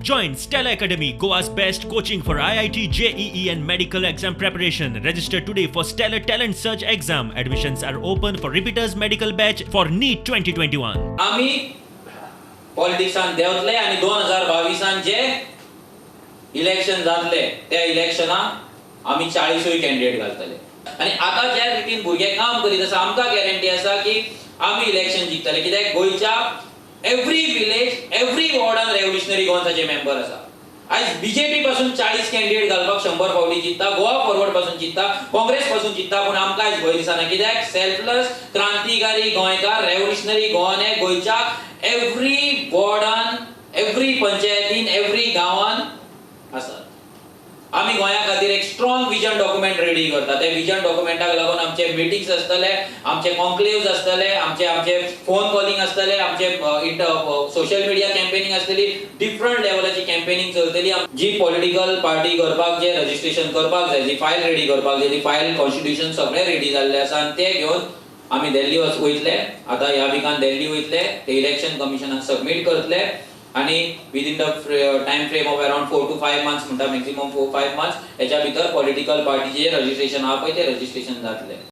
Join Stellar Academy, Goa's best coaching for IIT, JEE, and medical exam preparation. Register today for Stellar Talent Search exam. Admissions are open for repeaters medical batch for NEET 2021. आमी पॉलिटिक्सान देंवतले आनी 2022 जे election जातले त्या इलेक्शनाक आमी 40 candidate घालतले. आनी आतां ज्या रितीन भुरगे काम करीत आसा, आमकां गॅरंटी आसा की आमी इलेक्शन जिखतले, कित्याक गोंयच्या एवरी विलेज, एवरी वॉर्डान रेव्होल्युशनरी गोवन्साचे मेंबर आसा. आयज बीजेपी पासून 40 कॅन्डिडेट घालपाक 100 फावटी चिंत्ता, गोवा फॉरवर्ड पासून चिंत्ता, काँग्रेस पासून चिंत्ता, पूण आमकां आयज भंय दिसना, कित्याक सेल्फलेस क्रांतिकारी गोंयकार, रेव्होल्युशनरी गोवन हे गोंयच्या एवरी वॉर्डान, एवरी पंचायतीन, एवरी गांवान आसात. आमी गोंया खातीर एक स्ट्रॉंग विजन डॉक्युमेंट रेडी करता. त्या विजन डॉक्युमेंटाक लागून आमचे मिटिंग्स आसतले, आमचे कॉन्क्लेव्स आसतले, आमचे फोन कॉलिंग आसतले, आमचे सोशल मिडिया कॅम्पेनिंग आसतली, डिफरंट लेवलाची कॅम्पेनिंग चलतली. जी पॉलिटिकल पार्टी करपाक जे रजिस्ट्रेशन करपाक जाय, जी फायल रेडी करपाक जाय, ती फायल, कॉन्स्टिट्युशन सगळें रेडी जाल्लें आसा आनी ते घेवन आमी दिल्ली वयतले. आतां ह्या विकान दिल्ली वयतले, ते इलेक्शन कमिशनाक सबमीट करतले आनी within the time frame of around 4 to 5 months म्हणटा, मॅक्सिमम 4-5 मंथ्स, हेच्या भितर पॉलिटिकल पार्टीचे रजिस्ट्रेशन आहा पळय, ते रजिस्ट्रेशन जातलें.